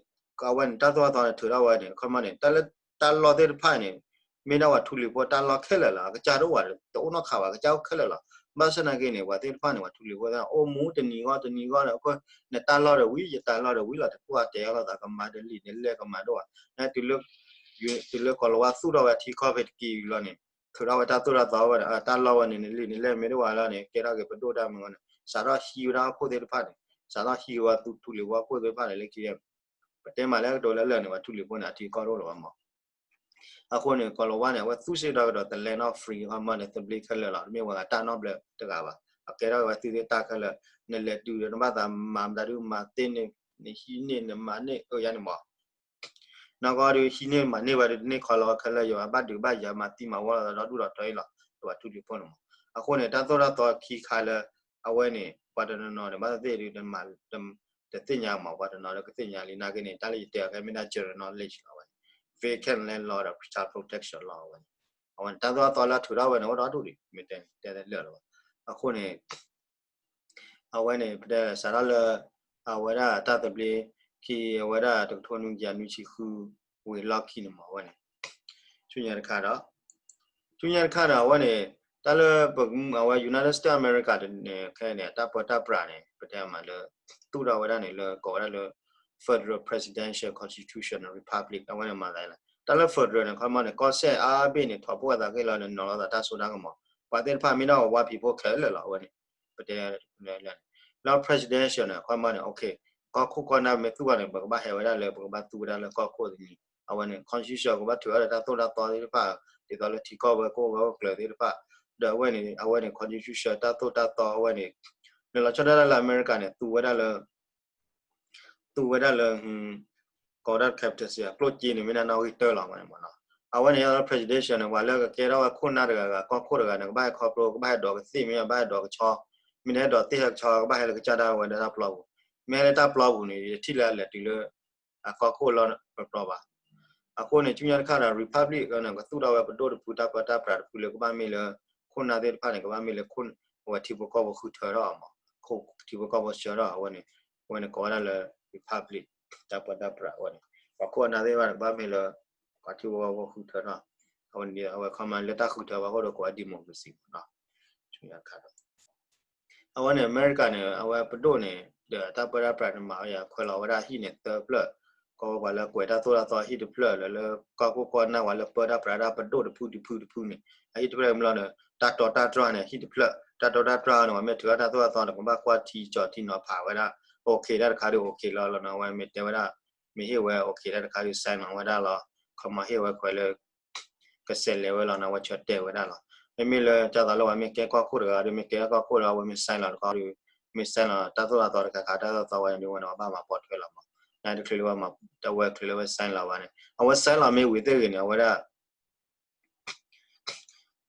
အဝဲန့ၣ် တၢ်သိၣ်တၢ်သီန့ၣ် ထုးထီၣ်ဝဲန့ၣ် ခီမီန့ၣ် တၢ်လၢ တၢ်လီၢ်သ့ၣ်တဖၣ်န့ၣ် မ့ၢ်ဒၣ်ပှၤထူလံၤဖိတၢ်လီၢ်ခဲလၢာ်လီၤ. အကစၢ်ဒိၣ်ဝဲဒီး တအိၣ်နီတခါဘၣ် အကစၢ်အိၣ်ခဲလၢာ်လီၤ. ဘၣ်ဆၣ်သနာ်က့န့ၣ် ပှၤသ့ၣ်တဖၣ်န့ၣ် ပှၤထူလံၤဖိသ့ၣ် အိၣ်မူတနံၤဂီၢ်တနံၤဂီၢ်ဒီး အဃိ နတၢ်လီၢ်ဒီးဝံၤ ယတၢ်လီၢ်ဒီးဝံၤလီၤ တကွၢ်တဲအီၤလိာ်သးကမၤတလံာ်န့ၣ် လဲၢ်ကမၤဒိၣ်ဘၣ်. နတုၤလၢ တုၤလၢကိၤလၤဝါသူၣ်ထီၣ်ဝဲထံကီၢ်ဖဲတကံၢ်လီၤန့ၣ် ထုးထီၣ်ဝဲတၢ်သိၣ်တၢ်သီဝဲဒီး တၢ်လီၢ်ဝဲန့ၣ် နလံာ်န့ၣ် လဲၢ်မ့ၢ်ဒိၣ်ဝဲလီၤန့ၣ် ကဲထီၣ်က့ၤပဒိၣ်တၢ်မုၢ်ဂီၢ်န့ၣ် စးထီၣ်ဟံးဝဲဒၣ်ဟီၣ်ခိၣ်သ့ၣ်တဖၣ်န့ၣ် စးထီၣ်ဟံးဝဲထူလံၤဖိဟီၣ်ခိၣ်သ့ၣ်တဖၣ်န့ၣ် လၢခံ ပတဲမးလၢကတိၤလၢလၢာ်န့ၣ် ပှၤထူလံၤဖိန့ၣ်အထံကီၢ်ဒိၣ်လီၤဘၣ်မး. အဃိန့ၣ် ကိၤလၤဝါန့ၣ် အဝဲသူစ့ၢ်ကီးဒီး the land of free အမၢန့ၣ် သဘျ့ခဲလၢာ်လီၤ. တမ့ၢ်ဝဲဒၣ်တၢ်နီတဘျီတဂၤဘၣ်. အကဲထီၣ်ဝဲသုသ့ၣ်တၢ်ခဲလၢာ်, နလဲၤတုၤဒီးနဘၣ်သးမၤမတၤဒုမၤသ့န့ၣ် နဟံးန့ၢ်နမၤန့ၢ်အၢယါန့ၣ်မး နီၢ်ကီၢ်ဒုးဟံးန့ၢ်မၤန့ၢ်ဝဲဒုးတန့ၢ်ခီလီၤခဲလၢာ် ယဘၣ်ဒုးဘၣ်ယၤမၤသံမၤဝီလီၤဒီဒူၣ်ဒီထၢအံၤလီၤ. ပှၤထူလံၤဖိန့ၣ်မး. အဃိန့ၣ် တၢ်သိၣ်တၢ်သီခံခါလၢ အဝဲန့ၣ် ပှၤတနီၤနီၤန့ၣ် ဘၣ်သ့ၣ်သ့ၣ်ဒုး တသ့ၣ်ညါမး ပှၤတနီၤဒီးကသ့ၣ်ညါလံနာ်က့န့ၣ် တၢ်လၢယတဲအီၤခဲမ့ၢ်ဒၣ် general knowledge လီၤဝဲန့ၣ် vacant land law ဒီး child protection law ဝဲန့ၣ် အဝဲန့ၣ် တၢ်သိၣ်တၢ်သီလၢထုးထီၣ်ဝဲန့ၣ် အိၣ်ဒီဒူၣ်ဒံး မ့ၢ်တဲန့ၣ် တဲလၢာ်လီၤဝဲ. အဃိန့ၣ် အဝဲန့ၣ် ပတဲစးထီၣ်လၢ အဝဲဒၣ်တၢ်သဘျ့ခံ အဝဲဒၣ်တကထိနွံကယၤနွံဆံဃု ဝံၤလီၢ်ခံန့ၣ်မး အဝဲန့ၣ် ဆူညါတခါဒီး ဆူညါတခါဒီး အဝဲန့ၣ် တၢ်လၢ အဝဲ United States America န့ၣ် ခဲအံၤန့ၣ် တၢ်ပၢတၢ်ပြးန့ၣ် ပတဲမးလၢ သူၣ်ထီၣ်ဝဲဒၣ်န့ၣ် လၢကိးဝဲဒၣ်လၢ Federal Presidential Constitutional Republic အဝဲန့ၣ်မၤသးလၢ တၢ်လၢ federal န့ၣ် ခီမီန့ၣ် ကီၢ်စဲၢ်အါဘ့ၣ်န့ၣ် ထီၣ်ပှဲၢ်သးက့ၢ်လီၤန့ၣ် နီၤလီၤသးတၢ်စိတၢ်ကမီၤ ပှၤသ့ၣ်တဖၣ်မ့ၢ်ဒၣ်ဝဲ white people ခဲလၢာ်လီၤ အဝဲန့ၣ် ပတဲ လၢ presidential န့ၣ် ခီမီန့ၣ် okay ကီၢ်ခိၣ်ကီၢ်နၢ်မ့ၢ်သူၣ်ဘၣ်န့ၣ် ပကဘၣ်ဟဲဝဲဒၣ်လၢ ပကဘၣ်သူဝဲဒၣ်လၢကီၢ်ခိၣ်တနံၤ အဝဲန့ၣ် constitution ကဘၣ်ထုးအီၤဒီးတၢ်သိၣ်တၢ်သီသ့ၣ်တဖၣ် ဒ်သိးလၢထံကီၢ်ဝဲကအိၣ်ဝဲအိၣ်ကျၢၤသ့ၣ်တဖၣ် ဒီးအဝဲန့ၣ် အဝဲန့ၣ် constitution တၢ်သိၣ်တၢ်သီအဝဲန့ၣ် နလီၤဆီဒၣ်တၢ်လၢအမဲရကၤန့ၣ် သူဝဲဒၣ်လၢ သူဝဲဒၣ်လၢ ကိးဝဲဒၣ် capital city အကျိၣ်စ့န့ၣ် မ့ၢ်ဒၣ်နီၣ်ဂံၢ်တၢၢ်လီၤမးန့ၣ်မးနီၤ အဝဲန့ၣ် presidential န့ၣ် ပှၤလၢကကဲထီၣ်ဝဲခိၣ်နၢ်တဂၤဂၤ ကီၢ်ခိၣ်တဂၤန့ၣ် ကဘၣ်ဟဲခီဖျိ ကဘၣ်ဟဲဒိးကသ့ၣ် မ့ၢ်ဘၣ်ဟဲဒိးကဆီ မ့ၢ်တဟဲဒိးသ့ၣ်ဟဲကဆီ ကဘၣ်ဟဲလၢကစၢ်ဒၣ်ဝဲဒၣ်တၢ်ပျီပူၤ မ့ၢ်ဟဲလၢတၢ်ပျီပူၤန့ၣ် ယထံၣ်လၢအလဲၤတုၤလၢ အကီၢ်ခိၣ်လီၤပျီပျီဘၣ် အဃိန့ၣ် ဆူညါတခါဒီး republic န့ၣ် ကသူၣ်ထီၣ်ဝဲပဒိၣ်တဖု တၢ်ပၢတၢ်ပြးတဖုလၢကဘၣ်မ့ၢ်လၢ ခိၣ်နၢ်သ့ၣ်တဖၣ်န့ၣ် ကဘၣ်မ့ၢ်လၢ အဝဲထံဖိကီၢ်ဖိဃုထၢထီၣ်အီၤမး ထံဖိကီၢ်ဖိဆှၢထီၣ်အဝဲန့ၣ် အဝဲန့ၣ်ကိးဝဲဒၣ်လၢ republic တၢ်ပၢတၢ်ပြးအဝဲန့ၣ် ပှၤခိၣ်အနၢ်သ့ၣ်တဖၣ်န့ၣ် ကဘၣ်မ့ၢ်လၢ ပှၤထံဖိကီၢ်ဖိဃုထၢထီၣ် အဝဲန့ၣ် အဝဲခီမီလၢတၢ်ဃုထၢပှၤခိၣ်ဒီးကိးဝဲ democracy မးနီၤ ဆူညါတခါဒီး အဝဲန့ၣ် အမဲရကၤန့ၣ် အဝဲပဒိၣ်န့ၣ် ဒီးတၢ်ပၢတၢ်ပြးန့ၣ် မၤဝဲယၤခွဲးလီၤဝဲဒၣ်ဟံၣ်န့ၣ်သၢဖျၢၣ် ကီၢ်ဝဲပှၤလၢကွဲးတၢ်သိၣ်တၢ်သီဟံၣ်တဖျၢၣ် လၢလၢကီၢ်ခိၣ်ကီၢ်နၢ်ဝဲလၢပၢတၢ်ပြးတၢ်ပဒိၣ်တဖုတဖုတဖုန့ၣ် အဟံၣ်တဖျၢၣ်မ့ၢ်လီၤဒီး တၢ်တီတၢ်တြၢ်န့ၣ် ဟံၣ်တဖျၢၣ် တၢ်တီတၢ်တြၢ်န့ၣ် ပှၤမ့ၢ်ထုးထီၣ်တၢ်သိၣ်တၢ်သီန့ၣ် ပှၤဘၣ်ကွၢ်ထံကၠီၤထံနီၤဖးဝဲဒၣ် okay တၢ်တခါဒုး okay လီၤလီၤန့ၣ် အဝဲမ့ၢ်တဲဝဲဒၣ် မ့ၢ်ဟ့ၣ်ဝဲ okay တၢ်တခါဒုး sign လီၤဝဲဒၣ်လီၤ ခီမီဟ့ၣ်ဝဲခွဲးလၢ ကဆဲးလဲၤဝဲလီၤန့ၣ် အဝဲဆၢတဲာ်ဝဲဒၣ်လီၤ. မ့မ့ၢ်လၢတၢ်သိးလၢပှၤမ့ၢ်ကဲကီၢ်ခိၣ်တဂၤဒီး မ့ၢ်ကဲကီၢ်ခိၣ်ဒီး အဝဲမ့ၢ် sign လီၤတခီဒုး မ့ၢ် sign လီၤ တၢ်သိၣ်တၢ်သီတခါခါ တၢ်သိၣ်တၢ်သီဝဲန့ၣ် ဒုးဝဲန့ၣ် ပှၤဘၣ်မၤပိာ်ထွဲလီၤမး နတချုးလၢဝဲမၤ တဝဲချုးလၢဝဲ sign လီၤဘၣ်န့ၣ် အဝဲ sign လီၤမ့ၢ်ဝံၤသ့ၣ်ဂ့ၤန့ၣ် အဝဲဒၣ်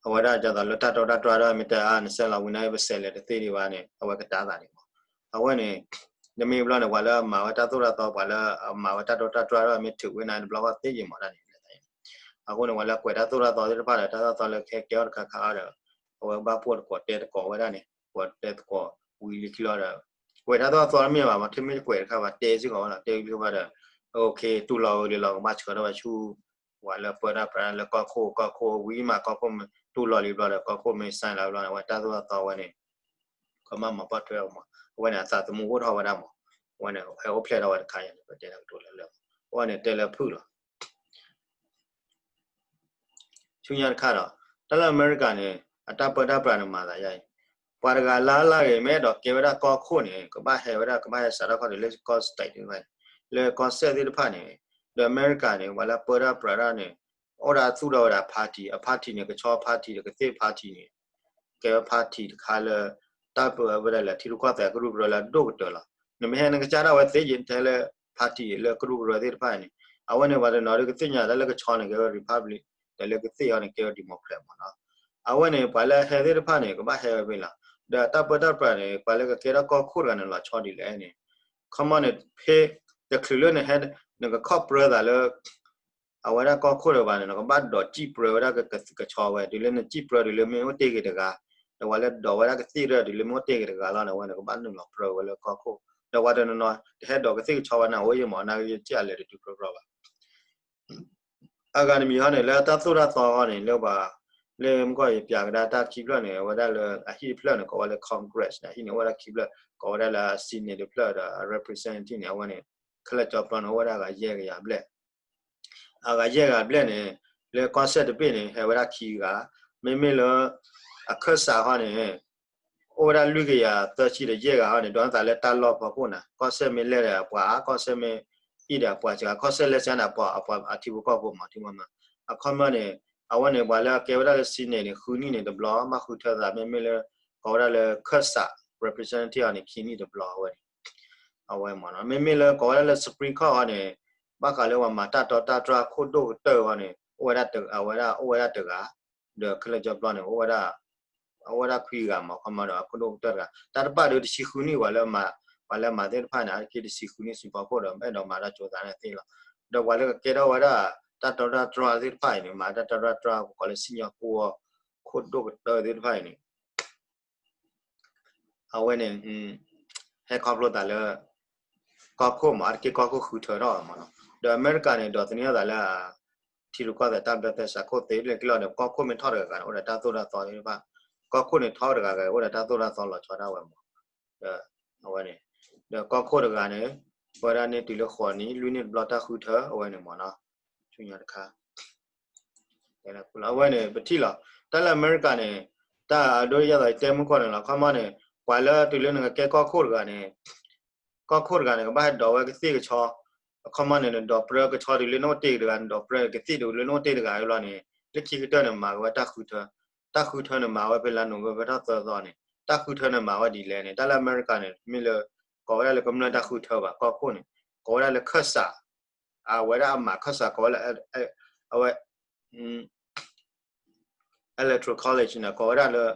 အဝဲဒၣ်ဒ်သိးလၢတၢ်တီတၢ်တြၢ်ဒီး မ့ၢ်တဲအါ န sign လီၤဝံၤန့ၣ် ပဆဲးလဲၤတသ့ဒံးဘၣ်န့ၣ် အဝဲကတၢ်သးန့ၣ်မး အဝဲန့ၣ် နမ့ၢ်ဘျီန့ၣ် ပှၤလၢအမၤဝဲတၢ်သိၣ်တၢ်သီ ပှၤလၢအမၤဝဲတၢ်တီတၢ်တြၢ်ဒီး မ့ၢ်ထုးဝဲန့ၣ် တဘျီဃီသ့ယံာ်မး တၢ်န့ၣ်လဲၤသးအံၤန့ၣ် အဃိန့ၣ် ပှၤလၢကွဲးတၢ်သိၣ်တၢ်သီသ့ၣ်တဖၣ်ဒီး တၢ်သိၣ်တၢ်သီလၢခဲကဲထီၣ်တခါခါဒီး အဝဲဘၣ်ပိာ်တကိးတဲသကိးဝဲဒၣ်န့ၣ် ပှၤတဲသကိးဝံၤလၢခံလီၤဒီး ကွဲးတၢ်သိၣ်တၢ်သီတမ့ၢ်ဘၣ် မ့ၢ်ထဲမ့ၢ်ကွဲးတခါဘၣ် တဲစ့ၢ်ကီးဝဲလီၤ တဲဝံၤလၢခံဘၣ်ဒီး okay တူၢ်လိာ်ဝံၤလံလီၤ ကဘၣ်ဆှၢထီၣ်ဝဲဆူ ပှၤလၢပၢတၢ်ပြးလၢကီၢ်ခိၣ် ကီၢ်ခိၣ်ဝံၤမး ကီၢ်ခိၣ်မ့ၢ်တူၢ်လိာ်လံဘျီဒီး ကီၢ်ခိၣ်မ့ၢ် sign လီၤဘျီန့ၣ် အဝဲတၢ်သိၣ်တၢ်သီဝဲန့ၣ် ကဘၣ်မၤပိာ်ထွဲအီၤမး အဝဲန့ၣ် အသးသမူအိၣ်ထီၣ်ဝဲဒၣ်မး အဝဲန့ၣ် ဟဲအိၣ်ဖျဲၣ်ထီၣ်ဝဲတခါအံၤန့ၣ် ပတဲတၢ်ကတိၤလၢလၢ အဝဲန့ၣ်တဲလၢဖုၣ်လီၤ ဆူညါတခါဒီး တၢ်လၢအမဲရကၤန့ၣ် အတၢ်ပၢတၢ်ပြးန့ၣ်မၤသးယါအံၤ ပှၤတဂၤလၢ်လၢ်ဂ့ၤ မ့ၢ်အဲၣ်ဒိးကဲဝဲဒၣ်ကီၢ်ခိၣ်န့ၣ် ကဘၣ်ဟဲဝဲဒၣ် ကဘၣ်ဟဲစးထီၣ်ခီၣ်ဒုးလၢကီၢ် state သ့ၣ်တဖၣ်န့ၣ်, လၢကီၢ်စဲၣ်သ့ၣ်တဖၣ်န့ၣ်, ဒီးအမဲရကၤန့ၣ် ပှၤလၢပၢတၢ်ပြးတၢ်န့ၣ် အိၣ်ဒၣ်သူၣ်ထီၣ်ဝဲဒၣ် party, အ party န့ၣ် ကဆီ party ဒီးကသ့ၣ် party န့ၣ် ကဲဝဲ party တခါလၢ တၢ်ပၢဝဲဒၣ်လၢထံရူၢ်ကီၢ်သဲးကရူၢ်ကရၢလၢအဒိၣ်ကတၢၢ်လီၤ. နမ့ၢ်ဟဲနကစၢ်ဒၣ်ဝဲသ့ယံာ်ထဲလၢ party လၢကရူၢ်ကရၢသ့ၣ်တဖၣ်န့ၣ်, အဝဲန့ၣ်ပှၤတနီၤဒုးကသ့ၣ်ညါတၢ်လၢကဆီန့ၣ် ကဲဝဲ republic, ဒီးလၢကသ့ၣ်အီၤန့ၣ် ကဲဝဲ democrat မ့ၢ်နီၤ. အဝဲန့ၣ် ပှၤလၢဟဲသ့ၣ်တဖၣ်န့ၣ် ကဘၣ်ဟဲဝဲဖဲလီၤ. ဒီးတၢ်ပၢတၢ်ပြးန့ၣ် ပှၤလၢကကဲထီၣ်ကီၢ်ခိၣ်တဂၤန့ၣ် လီၤဆီဒ်လဲၣ်န့ၣ်, ခီမီန့ၣ် ဖဲ တချုးလၢနဟဲ နကခီၣ်ပြၢသးလၢ အဝဲဒၣ်ကီၢ်ခိၣ်တဂၤန့ၣ် နကဘၣ်ဒိးစံၣ်ပြၢဝဲဒၣ်ကသ့ၣ်ကဆီဝဲ တုၤလၢနစံၣ်ပြၢတုၤလၢမ့ၢ်အိၣ်တ့ၢ်ဂ့ၤတဂၤ, ဒီးပှၤလၢဒိးဝဲဒၣ်ကသ့ၣ်ရၢၢ်တုၤလၢမ့ၢ်အိၣ်တ့ၢ်ဂ့ၤတဂၤလီၤန့ၣ် အဝဲန့ၣ် ကဘၣ်နုာ်လီၤပြၢဝဲလၢကီၢ်ခိၣ်, ဒီးပှၤတနီၤနီၤ တဟဲဒိးကသ့ၣ်ကဆီဝဲန့ၣ် အိၣ်ယံာ်မး နာ်က့ယစံၣ်အလဲၤတတုၤကြီဘၣ် အဂၤတမံၤဟီန့ၣ် လၢတၢ်သိၣ်တၢ်သီဟီန့ၣ် လၢပှၤ လၢမုၢ်ကီၢ်ယပၠးကဒါတၢ်ခံဖျၢၣ်န့ၣ် အဝဲဒၣ်လၢအဟံၣ်တဖျၢၣ်န့ၣ် ကိးဝဲလၢ Congress န့ၣ် အဟံၣ်န့ၣ် အိၣ်ဝဲဒၣ်ခံဖျၢၣ် ကိးဝဲဒၣ်လၢ Senate တဖျၢၣ်ဒီး Representative န့ၣ် အဝဲန့ၣ် ခဲလၢာ်ကၠီပျီန့ၣ် အိၣ်ဝဲဒၣ်အဂၤယဲၢ်ကယၤဘျဲၣ် အဂၤယဲၢ်ဂၤဘျဲၣ်န့ၣ် လၢကီၢ်စဲၣ်တဘ့ၣ်န့ၣ် ဟဲဝဲဒၣ်ခံဂၤ, မ့မ့ၢ်လၢ အခၢၣ်စးဟီန့ၣ် အိၣ်ဝဲဒၣ်လွံၢ်ကယၤသၢဆံဒီးယဲၢ်ဂၤဟီန့ၣ် ဒိးန့ၢ်သးလၢတၢ်လီၢ်ဖီခိၣ်န့ၣ် ကီၢ်စဲၣ်မ့ၢ်လဲၣ်ဒီးအပှၤအါ ကီၢ်စဲၣ်မ့ၢ်အံၣ်ဒီးအပှၤစှၤ ကီၢ်စဲၣ်လဲၣ်စှၤန့ၣ် အပှၤအထံဖိကီၢ်ဖိမ့ၢ်ထံမ့ၢ်မ့ၢ် အခီမီန့ၣ် အဝဲန့ၣ် ပှၤလၢအကဲဝဲဒၣ်လၢ Senate န့ၣ် ဃုနံၣ်န့ၣ်တဘျီ ဘၣ်ဃုထၢသး မ့မ့ၢ်လၢ ကိးဝဲဒၣ်လၢခၢၣ်စး representative န့ၣ် ခံနံၣ်တဘျီဝဲန့ၣ် အဝဲမ့ၢ်နီၤ မ့မ့ၢ်လၢကိးဝဲဒၣ်လၢ Supreme Court ဟီန့ၣ် ဘၣ်ဃးလၢပှၤမၤတၢ်တီတၢ်တြၢ်ခိၣ်ဒိၣ်ကတၢၢ်ဟီန့ၣ် အိၣ်ဝဲဒၣ်တဂၤ အဝဲဒၣ်အိၣ်ဝဲဒၣ်တဂၤ ဒီးခဲလၢာ်ကၠီပျီန့ၣ် အိၣ်ဝဲဒၣ် အိၣ်ဝဲဒၣ်ခွံဂၤမ့ၢ် ခီမီဒီးအခိၣ်ဒိၣ်ကတၢၢ်တဂၤ တၢ်တပာ်ဒုးတဆံဃုနံၣ် ပှၤလၢမၤ ပှၤလၢမၤသ့ၣ်တဖၣ်န့ၣ် အါတက့ၢ်တဆံဃုနံၣ်ဆူဖီခိၣ်ဒီး အဲၣ်ဒိးမၤတၢ်ကၠိသးန့ၣ်သ့လီၤ. ဒီးပှၤလၢကကဲထီၣ်ဝဲဒၣ် တၢ်တီတၢ်တြၢ်သ့ၣ်တဖၣ်အံၤန့ၣ် မၤတၢ်တီတၢ်တြၢ် ပကိးလၢစံၣ်ညီၣ်ကွီၢ် ခိၣ်ဒိၣ်ကတၢၢ်သ့ၣ်တဖၣ်အံၤန့ၣ် အဝဲန့ၣ် ဟဲခီဖျိသးလၢ ကီၢ်ခိၣ်မ့ၢ် အါတက့ၢ်ကီၢ်ခိၣ်ဃုထၢထီၣ်မ့ၢ်နီၤ ဒီးအမဲရကၤန့ၣ် ဒိးသန့ၤသးလၢ ထံရူၢ်ကီၢ်သဲးတၢ်ဘျၢသဲစးခိၣ်သ့လၢကလီၢ်န့ၣ် ကီၢ်ခိၣ်မ့ၢ်ထီၣ်တဂၤဂၤန့ၣ် အိၣ်ဒီးတၢ်သိၣ်တၢ်သီသ့ၣ်တဖၣ် ကီၢ်ခိၣ်န့ၣ်ထီၣ်တဂၤဂၤ အိၣ်ဒီးတၢ်သိၣ်တၢ်သီလီၤဆီဒၣ်ဝဲမ့ၢ် ဒီး အဝဲန့ၣ် ဒီးကီၢ်ခိၣ်တဂၤန့ၣ် ပဝဲဒၣ်န့ၢ်တုၤလၢဃိးနံၣ် လွံၢ်နံၣ်တဘျီတၢ်ဃုထၢ အဝဲန့ၣ်မ့ၢ်နီၤ ဆူညါတခါ အဝဲန့ၣ် ပထံၣ်လီၤ တၢ်လၢအမဲရကၤန့ၣ် တၢ်အဒိယသးတဲမုၢ်ကီၢ်န့ၣ်လီၤ ခီမီန့ၣ် ပှၤလၢတုၤလၢနကကဲကီၢ်ခိၣ်တဂၤန့ၣ် ကီၢ်ခိၣ်တဂၤန့ၣ် ကဘၣ်ဟဲဒိးဝဲကသ့ၣ်ကဆီ အခီမီန့ၣ် နဒိးပြၢကဆီတုၤလၢနအိၣ်တ့ၢ်တဂၤ နဒိးပြၢကသ့ၣ်တုၤလၢနအိၣ်တ့ၢ်တဂၤလီၤန့ၣ် လၢခံကတၢၢ်န့ၣ် မၤက့ၤဝဲတၢ်ဃုထၢ တၢ်ဃုထၢန့ၣ် မၤဝဲဖဲလါနိၣ်ဝ့ဘၢၣ်ထီၣ်သၢသီန့ၣ် တၢ်ဃုထၢန့ၣ် မၤဝဲဒ်လဲၣ်န့ၣ် တၢ်လၢအမဲရကၤန့ၣ် မ့ၢ်လၢ ကိးဝဲဒၣ်လၢကမျၢၢ်တၢ်ဃုထၢဘၣ် ကီၢ်ခိၣ်န့ၣ် ကိးဝဲဒၣ်လၢခၢၣ်စး အဝဲဒၣ်အမၤခၢၣ်စး ကိးဝဲလၢ အဝဲ Electoral College န့ၣ် ကိးဝဲဒၣ်လၢ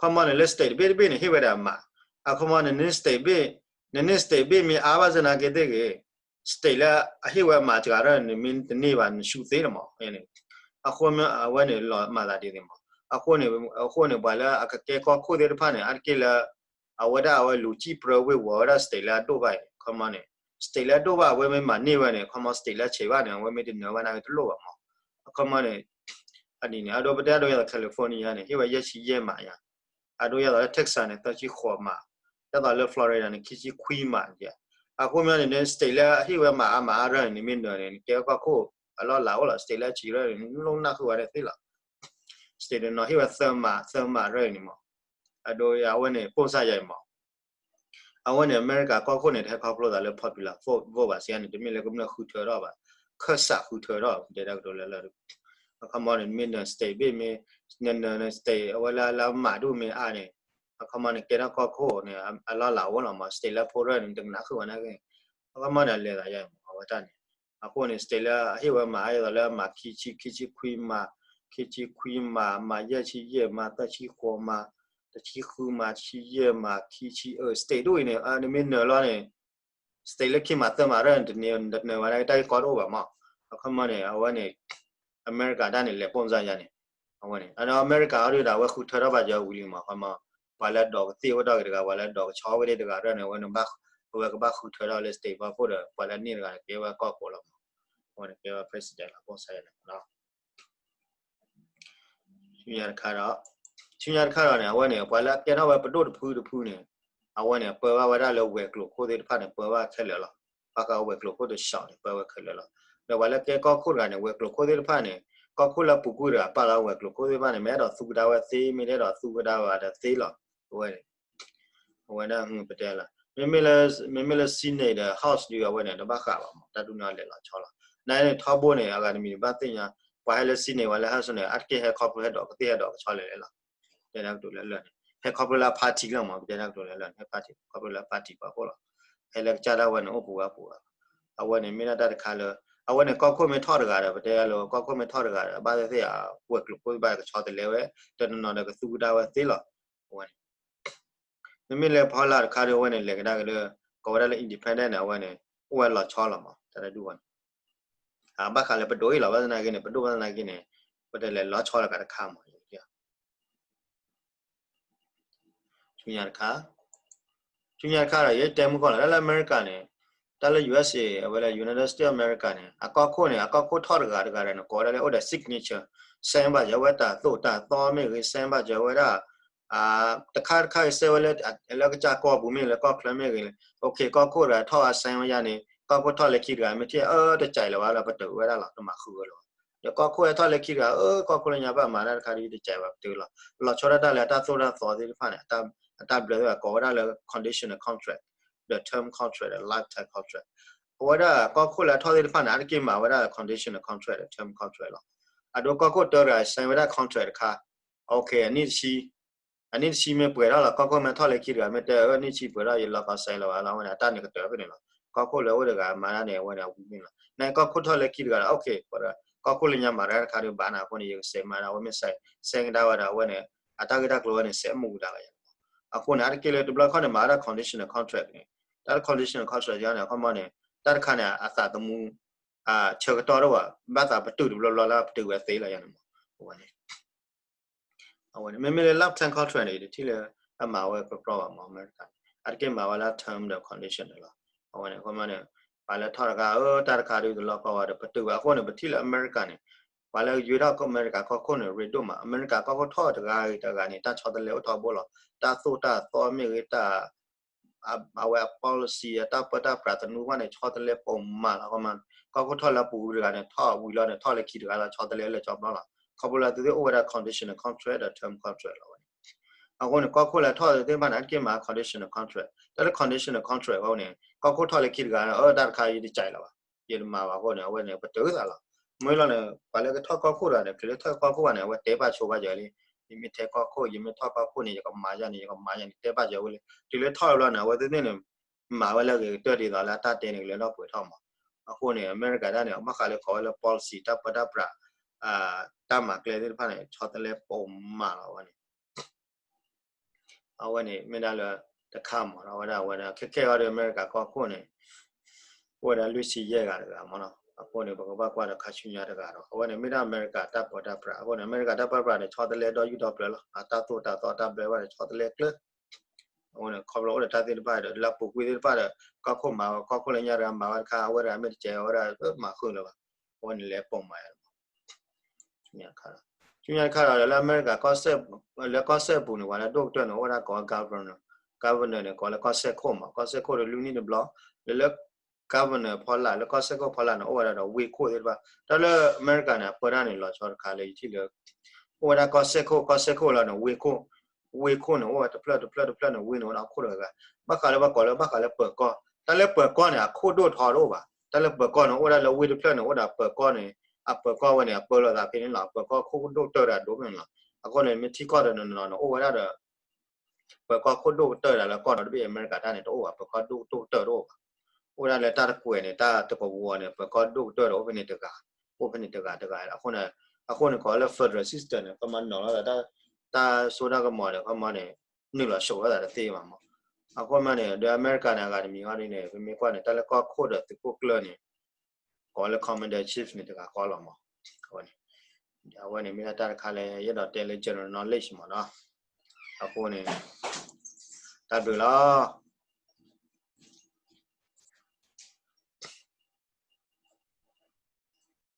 ခီမီန့ၣ် လၢ state တဘ့ၣ်တဘ့ၣ်န့ၣ် ဟ့ၣ်ဝဲဒၣ်အမၤ အခီမီန့ၣ် န state ဘ့ၣ် န state ဘ့ၣ်မ့ၢ်အါဘၣ်ဆၣ်နာ်က့သ့ၣ်ဂ့ၤ state လၢအဟ့ၣ်ဝဲအမၤစှၤဒီး နမ့ၢ်တန့ၢ်ဘၣ် နဆူၣ်သ့လီၤမး အဃိအဝဲန့ၣ် လီၤမၤသးဒ်န့ၣ်မး အဃိန့ၣ် အဃိန့ၣ် ပှၤလၢအကကဲကီၢ်ခိၣ်သ့ၣ်တဖၣ်န့ၣ် အါတက့ၢ်လၢ အဝဲဒၣ်အဝဲလူၤစံၣ်ပြၢဝ့ၢ်ဝီၤဝဲဒၣ် state လၢအဒိၣ်ဘၣ်အံၤ ခီမီန့ၣ် state လၢအဒိၣ်ဘၣ် အဝဲမ့ၢ်မၤန့ၢ်ဝဲန့ၣ် ခီမီ state လၢအဆံးဘၣ်န့ၣ် အဝဲမ့ၢ်တနၢၤဘၣ်နာ်က့တလိၣ်ဘၣ်မး အခီမီန့ၣ် အဒ်န့ၣ် အဒိပတဲအဒိယသး California န့ၣ် ဟ့ၣ်ဝဲယဲၢ်ဆံယဲၢ်မးယၤ အဒိယသးလၢ Texas န့ၣ် သၢဆံဃိးမး ဒ်သိးလၢ Florida န့ၣ် ခံဆံခွံမး အဃိမီန့ၣ် state လၢအဟ့ၣ်ဝဲမၤအါမၤအါရၢၢ်န့ၣ် နမ့ၢ်နၢၤန့ၣ် နကဲကီၢ်ခိၣ် အလီၢ်လၤအိၣ်လီၤ state လၢအဆံးရၢၢ်န့ၣ် နလိၣ်နၢ်ဃုာ်ဝဲဒၣ်သ့လီၤ state တနီၤဟ့ၣ်ဝဲသၢမး သၢမးရၢၢ်န့ၣ်မး အဒိအဝဲန့ၣ် ပိၢ်စၢ်ယၤအံၤမး အဝဲန့ၣ် အမဲရကၤကီၢ်ခိၣ်န့ၣ် တဟဲခီဖျိသးလၢ popular vote ဘၣ် စံးန့ၣ် တမ့ၢ်လၢကမျၢၢ်ဃုထၢထီၣ်ဘၣ် ခၢၣ်စးဃုထၢထီၣ် တဲတၢ်ကတိၤလၢလၢ အခီမီန့ၣ် မ့ၢ်န state ဘ့ၣ်မ့ၢ် န န state အဝဲလၢလၢမၤဒိၣ်မ့ၢ်အါန့ၣ် အခီမီန့ၣ် ကဲထီၣ်ကီၢ်ခိၣ်န့ၣ် အလီၢ်လၤအိၣ်လီၤမး state လၢဖိရၢၢ်န့ၣ် တကနၣ်ဃုာ်ဝဲနာ်က့ အခီမီန့ၣ် အလဲၤသးယါမး အဝဲတၢ်န့ၣ် အဃိန့ၣ် state လၢအဟ့ၣ်ဝဲမၤအါဒ်သိးလၢမၤခံဆံ ခံဆံခွံမး ခံဆံခွံမး မၤယဲၢ်ဆံယဲၢ်မး သၢဆံဃိးမး တဆံဃုမး တဆံယဲၢ်မး ခံဆံအၢ state ဒိၣ်အံၤန့ၣ် နမ့ၢ်နၢၤလီၤန့ၣ် state လၢခံမးသၢမးရၢၢ်န့ၣ် တနၢၤဝဲဒၣ်တၢ်ဂ့ၢ်ကီတအိၣ်ဘၣ်မး အခီမီန့ၣ် အဝဲန့ၣ် အမဲရကၤတၢ်န့ၣ် လဲၤပိၢ်စၢ်ယါန့ၣ် အဝဲန့ၣ် အဒီးအမဲရကၤအီၤဒုးဒၣ်ဝဲဃုထၢထီၣ်ဘၣ်ယီဝံၤလံမး အခီမီ ပှၤလၢဒိးကသ့ၣ်ဝဲဒၣ်ဂ့ၤတဂၤ ပှၤလၢဒိးကဆီဝဲဒၣ်တဂၤရၢၢ်န့ၣ် အဝဲန့ၣ် အဝဲကဘၣ်ဃုထၢထီၣ်လၢ state ဘၣ်ဖှိၣ်ဒီး ပှၤလၢန့ၢ်တဂၤန့ၣ် ကဲဝဲကီၢ်ခိၣ်လီၤမး အဝဲန့ၣ်ကဲဝဲ president လီၤ ပိၢ်စၢ်ယါန့ၣ်မး ဆူညါတခါဒီး ဆူညါတခါဒီးန့ၣ် အဝဲန့ၣ် ပှၤလၢအကဲထီၣ်ဝဲပဒိၣ်တဖုတဖုန့ၣ် အဝဲန့ၣ် ပၢဘၣ်ဝဲဒၣ်လၢဝဲၤကျိၤခိၣ်သ့ၣ်တဖၣ်န့ၣ် ပၢဘၣ်ခဲလၢာ်လီၤ. ဘၣ်ဃးဝဲၤကျိၤခိၣ်တဆှီန့ၣ် ပၢဝဲခဲလၢာ်လီၤ. ဒီးပှၤလၢကဲကီၢ်ခိၣ်တဂၤန့ၣ် ဝဲၤကျိၤခိၣ်သ့ၣ်တဖၣ်န့ၣ် ကီၢ်ခိၣ်လၢပူၤကွံာ်တဂၤပာ်လီၤဝဲၤကျိၤခိၣ်သ့ၣ်တဖၣ်န့ၣ် မ့ၢ်အဲၣ်ဒိးသူကဒါဝဲသ့ မ့ၢ်တအဲၣ်ဒိးသူကဒါဝဲဒီးသ့လီၤ. အဝဲန့ၣ် အဝဲဒၣ်ပတဲလီၤ မ့မ့ၢ်လၢ မ့မ့ၢ်လၢ Senate ဒီး House ဒုအဝဲန့ၣ် တဘၣ်ဃးဘၣ်မး တၢ်ဒုးန့ၢ်အီၤလဲၤလီၤဆီလီၤ. နန့ၣ်ထီဘိန့ၣ် အဂၤတမံၤဘၣ်သ့ၣ်ညါ ပှၤဟဲလၢ Senate ပှၤလၢ House န့ၣ် အါတက့ၢ်ဟဲခီဖျိဟဲဒိးကသ့ၣ်ဟဲဒိးကဆီလဲၤလဲၤလီၤ. တဲဒၣ်ကတိၤလၢလၢာ်န့ၣ် ဟဲခီဖျိလၢအ party လီၤမး ပတဲဒၣ်ကတိၤလၢလၢာ်န့ၣ် ဟဲ party ခီဖျိလၢအ party ပှၤအိၣ်လီၤ. ဟဲလၢကစၢ်ဒၣ်ဝဲန့ၣ် အိၣ်ပူၤဝဲပူၤဘၣ်. အဝဲန့ၣ်မ့ၢ်ဒၣ်တၢ်တခါလၢ အဝဲန့ၣ်ကီၢ်ခိၣ်မ့ၢ်ထီၣ်တဂၤဒီး ပတဲလၢကီၢ်ခိၣ်မ့ၢ်ထီၣ်တဂၤဒီး ဘၣ်သ့ၣ်သ့ၣ်အဝဲၤကျိၤဖိသ့ၣ်တဖၣ်ကဆီတလဲဝဲ တနီၤနီၤဒီးကသူကဒါဝဲသ့လီၤ. အဝဲန့ၣ် မ့မ့ၢ်လၢဖီလာ်တခါဒီး အဝဲန့ၣ် လဲၤကဒါက့ၤလၢ ကိးဝဲဒၣ်လၢ independent န့ၣ် အဝဲန့ၣ် အိၣ်ဝဲလီၤဆီလီၤမး တၢ်တဒူၣ်ဝဲန့ၣ် ဘၣ်ဃးလၢပဒိၣ်အံၤလီၤ ဘၣ်ဆၣ်သနာ်က့န့ၣ် ပဒိၣ်ဘၣ်ဆၣ်သနာ်က့န့ၣ် ပတလဲၤလီၤဆီလီၤကးတခါမး ဆူညါတခါ ဆူညါတခါဒီး ယတဲမုၢ်ကီၢ်လီၤ တၢ်လၢအမဲရကၤန့ၣ် တၢ်လၢ USA အဝဲလၢ United States of America န့ၣ် အကီၢ်ခိၣ်န့ၣ် အကီၢ်ခိၣ်ထီၣ်တဂၤတဂၤဒီးန့ၣ် ကိးဝဲဒၣ်လၢအိၣ်ဒီး signature ဆဲးဘၣ်ယၤဝဲတၢ်သိၣ်တၢ်သီမ့ၢ်ဂ့ၤ ဆဲးဘၣ်ယၤဝဲဒၣ် တခါတခါအံၤဆဲးဝဲလၢ လၢကစၢ်ကီၢ်ပူၤမ့ၢ်ဂ့ၤ လၢကီၢ်ချၢမ့ၢ်ဂ့ၤ okay ကီၢ်ခိၣ်တဂၤထီၣ်အဆဲးဝဲယၤန့ၣ် ကီၢ်ခိၣ်ထီၣ်လၢခံတဂၤ မ့ၢ်ထံၣ်အၢတကးလၢၤဘၣ်လၢပတုာ်ဝဲဒၣ်လီၤ တမၤဃုာ်ဝဲလၢၤဘၣ် ဒီးကီၢ်ခိၣ်ဟဲထီၣ်လၢခံတဂၤ အၢ ကီၢ်ခိၣ်လၢညါဘၣ်မၤတၢ်တခါဒ်တကးဘၣ်ပတုာ်လီၤ လီၤဆီဒၣ်တၢ်လၢအတၢ်သိၣ်တၢ်သီသ့ၣ်တဖၣ်န့ၣ် အတၢ်ဘျၢသ့ၣ်ကိးဝဲဒၣ်လၢ conditional contract ဒီး term contract ဒီး lifetime contract အဝဲဒၣ်ကီၢ်ခိၣ်လၢအထီၣ်သ့ၣ်တဖၣ်န့ၣ် အါတက့ၢ်မၤဝဲဒၣ် conditional contract ဒီး term contract လီၤ အဒိကီၢ်ခိၣ်တၢတဂၤ sign ဝဲဒၣ် contract တခါ okay အနံၣ်တဆံ အနံၣ်တဆံမ့ၢ်ပှဲၤထီၣ်လီၤ ကီၢ်ခိၣ်မ့ၢ်ထီၣ်လၢခံတဂၤ မ့ၢ်တဲအၢနံၣ်တဆံပှဲၤထီၣ် ယလီၤကီး sign လီၤဘၣ်လီၤ အဝဲန့ၣ် အတၢ်န့ၣ်ကတၢၢ်ဖဲန့ၣ်လီၤ ကီၢ်ခိၣ်လၢအအိၣ်တဂၤမၤတၢ်န့ၣ် အဝဲန့ၣ်အဝံၤန့ၣ်လီၤ နကီၢ်ခိၣ်ထီၣ်လၢခံတဂၤဒီး okay ကီၢ်ခိၣ်လၢညါမၤတၢ်တခါဒီးဘၣ်န့ၣ် အဃိန့ၣ် ယကစဲးမၤဒၣ် အဝဲမ့ၢ် sign ကဒါဝဲဒီး အဝဲန့ၣ် အတၢ်ဂ့ၢ်တၢ်ကျိၤဝဲန့ၣ် စဲးမူဒါလီၤ အဃိန့ၣ် အါတက့ၢ်လၢတဘျီခီန့ၣ် မၤဝဲဒၣ် conditional contract န့ၣ် တၢ်လၢ conditional contract ယါန့ၣ် အခီမီန့ၣ် တၢ်တခါန့ၣ် အသးသမူ ဆၢကတီၢ်တအိၣ်ဘၣ် ဘၣ်သးပတုာ်တဘျီဘျီလၢပတုာ်ဝဲသ့လီၤယါန့ၣ်မး အဝဲန့ၣ် အဝဲန့ၣ် မ့မ့ၢ်လၢ lifetime contract န့ၣ် ယတထံၣ်လၢအမၤဝဲကြီကြီဘၣ်မး အမဲရကၤန့ၣ် အါတက့ၢ်မၤဝဲလၢ term ဒီး condition န့ၣ်လီၤ အဝဲန့ၣ် အခီမီန့ၣ် ပှၤလၢထီၣ်တဂၤ အၢ တၢ်တခါဒုးတလီၢ်ကီဝဲဒီး ပတုာ်ဝဲ အဃိန့ၣ် ပထံၣ်လၢအမဲရကၤန့ၣ် ပှၤလၢယွ့ထီၣ်အမဲရကၤကီၢ်ခိၣ်န့ၣ် ရ့ဒိၣ်မး အမဲရကၤကီၢ်ခိၣ်ထီၣ်တဂၤဂ့ၤတဂၤန့ၣ် တၢ်ဆီတလဲအိၣ်ထီဘိလီၤ တၢ်သိၣ်တၢ်သီမ့ၢ်ဂ့ၤ တၢ် အဝဲအ policy အတၢ်ပၢတၢ်ပြးသနူဘၣ်န့ၣ် ဆီတလဲပိာ်မးလီၤ အခီမီ ကီၢ်ခိၣ်ထီၣ်လၢအပူၤတဂၤန့ၣ် ထီၣ်ဝံၤလီၤန့ၣ် ထီၣ်လၢခံတဂၤလီၤ ဆီတလဲလၢကၠီဘျီလီၤ ခီဖျိလၢသုသ့ၣ်အိၣ်ဝဲဒၣ် conditional contract ဒီး term contract လီၤဝဲန့ၣ် အဃိန့ၣ် ကီၢ်ခိၣ်လၢထီၣ်သ့ၣ်တဖၣ်န့ၣ် အါတက့ၢ်မၤ conditional contract တၢ်လၢ conditional contract အဃိန့ၣ် ကီၢ်ခိၣ်ထီၣ်လၢခံတဂၤန့ၣ် အၢ တၢ်တခါယတကးလၢၤဘၣ် ယတမၤဘၣ်အဃိန့ၣ် အဝဲန့ၣ် ပတုာ်သးလီၤ မ့ၢ်လီၤန့ၣ် ပှၤလၢကထီၣ်ကီၢ်ခိၣ်တဂၤန့ၣ် တုၤလၢထီၣ်ကီၢ်ခိၣ်ဘၣ်န့ၣ် အဝဲတဲပာ်ဆိပာ်ယၤလံ ယမ့ၢ်ထဲကီၢ်ခိၣ် ယမ့ၢ်ထီၣ်ကီၢ်ခိၣ်န့ၣ် ယကမၤယၤန့ၣ် ယကမၤယၤန့ၣ် တဲပာ်ယၤဝဲလံ တုၤလၢထီၣ်ဘျီန့ၣ် အဝဲသ့ၣ်န့ၣ် မၤဝဲလၢအဂ့ၤကတၢၢ်ဒ်သိးလၢအတၢ်တဲန့ၣ် ကလဲၤထီၣ်ပှဲၤထီၣ်မး အဃိန့ၣ် အမဲရကၤတၢ်န့ၣ် ဘၣ်ဃးလၢကိးဝဲလၢ policy တၢ်ပၢတၢ်ပြး တၢ်မၤကျဲသ့ၣ်တဖၣ်န့ၣ် ဆီတလဲပိာ်မးလီၤဝဲန့ၣ် အဝဲန့ၣ်မ့ၢ်ဒၣ်လၢတခါမး အဝဲဒၣ်အဝဲဒၣ် ခဲခဲအံၤဒီးအမဲရကၤကီၢ်ခိၣ်န့ၣ် အိၣ်ဝဲဒၣ်လွံၢ်ဆံယဲၢ်ဂၤတဂၤမးနီၤ အဃိန့ၣ် ပကဘၣ်ကွၢ်ဒီးခါဆူညါတဂၤဒီး အဝဲန့ၣ်မ့ၢ်ဒၣ်အမဲရကၤတၢ်ပၢတၢ်ပြး အဃိန့ၣ် အမဲရကၤတၢ်ပၢပြးန့ၣ် ဆီတလဲဒီယုၢ်ဒီပျၢၤလီၤ အတၢ်သိၣ်တၢ်သီတၢ်ဘျၢဘၣ်န့ၣ် ဆီတလဲကျၢၤ အဃိန့ၣ် ခီဖျိအိၣ်ဒီးတၢ်သ့ၣ်တဖၣ်ဒီး လၢအပူၤကွံာ်သ့ၣ်တဖၣ်ဒီး ကီၢ်ခိၣ်မၤဝဲ ကီၢ်ခိၣ်လၢညါတဂၤမၤဝဲတခါ အဝဲတဂၤမ့ၢ်တကဲဝဲဒၣ် မၤဃုာ်လၢၤဘၣ် အဝဲန့ၣ်လဲၤပိာ်မးယၤလီၤ ဆူညါတခါဒီး လၢအမဲရကၤကီၢ်စဲၣ်ပူၤန့ၣ် ပှၤလၢအဒိၣ်ကတၢၢ်န့ၣ် အိၣ်ဝဲဒၣ်ကိး governor, governor န့ၣ် ကိးလၢကီၢ်စဲၣ်ခိၣ်မး ကီၢ်စဲၣ်ခိၣ်ဒီးလွံၢ်နံၣ်တဘျီ လၢလၢ governor ဖီလာ် လၢကီၢ်စဲၣ်ခိၣ်ဖီလာ်န့ၣ် အိၣ်ဝဲဒၣ်ဒီးဝ့ၢ်ခိၣ်သ့ၣ်တဖၣ် တၢ်လၢအမဲရကၤန့ၣ် အပၢတၢ်န့ၣ် လီၤဆီတခါလၢယထံၣ်လၢ အိၣ်ဝဲဒၣ်ကီၢ်စဲၣ်ခိၣ် ကီၢ်စဲၣ်ခိၣ်လီၤန့ၣ် ဝ့ၢ်ခိၣ် ဝ့ၢ်ခိၣ်န့ၣ် အိၣ်ဝဲတဖျၢၣ်တဖျၢၣ်တဖျၢၣ်န့ၣ် ဝ့ၢ်န့ၣ် အိၣ်ဒီးခိၣ်တဂၤဂၤ ဘၣ်ဃးလၢပှၤကိးလၢ ဘၣ်ဃးလၢပၢၤကီၢ် တၢ်လၢပၢၤကီၢ်န့ၣ် အခိၣ်ဒိၣ်ထီတအိၣ်ဘၣ် တၢ်လၢပၢၤကီၢ်န့ၣ် အိၣ်ဝဲဒၣ်လၢဝ့ၢ်တဖျၢၣ်န့ၣ် အိၣ်ဒီးပၢၤကီၢ်န့ၣ် အပၢၤကီၢ်ဝဲန့ၣ် အပၢလီၤသးဖဲန့ၣ်လီၤ အပၢၤကီၢ်ခိၣ်ဒိၣ်ကတၢၢ်ဒီးဒိၣ်မးန့ၣ်လီၤ အဃိန့ၣ် မ့ၢ်ထံကီၢ်ဒီးနီၢ်နီၢ်န့ၣ် အိၣ်ဝဲဒၣ်ဒီး ပၢၤကီၢ်ခိၣ်ဒိၣ်ကတၢၢ်ဒၣ်လၢကီၢ်ဒီတဘ့ၣ်အမဲရကၤတၢ်န့ၣ် တအိၣ်ဘၣ် ပၢၤကီၢ်ဒိၣ်ဒိၣ်ကတၢၢ်တအိၣ်ဘၣ် အိၣ်ဒၣ်လၢတၢ်တကွဲးန့ၣ် တၢ်တကဝီၤန့ၣ် ပၢၤကီၢ်ဒိၣ်ကတၢၢ်ဒီးအိၣ်ဖဲန့ၣ်တဂၤ အိၣ်ဖဲန့ၣ်တဂၤတဂၤ အဃိန့ၣ် အဃိန့ၣ် ကိးလၢ federal system န့ၣ် ကမၤနီၤလီၤသး တၢ်စိတၢ်ကမီၤန့ၣ် ကမၤန့ၣ် နုာ်လီၤဆိးဝဲသးတသ့ဘၣ်မး အဃိမးန့ၣ် ဒီးအမဲရကၤန့ၣ် အဂၤတမံၤအီၤဒ်န့ၣ် ပမ့ၢ်ကွၢ်န့ၣ် တၢ်လၢကီၢ်ခိၣ်ဒီးသုးခိၣ်ကျၢၢ်န့ၣ် ကိးလၢ commander in chief န့ၣ်တဂၤဃီလီၤမး အဝဲန့ၣ် အဝဲန့ၣ်မ့ၢ်ဒၣ်တၢ်တခါလၢယအဲၣ်ဒိးတဲလၢ general knowledge မးနီၤ အဃိန့ၣ် တၢ်ဘျုးလီၤ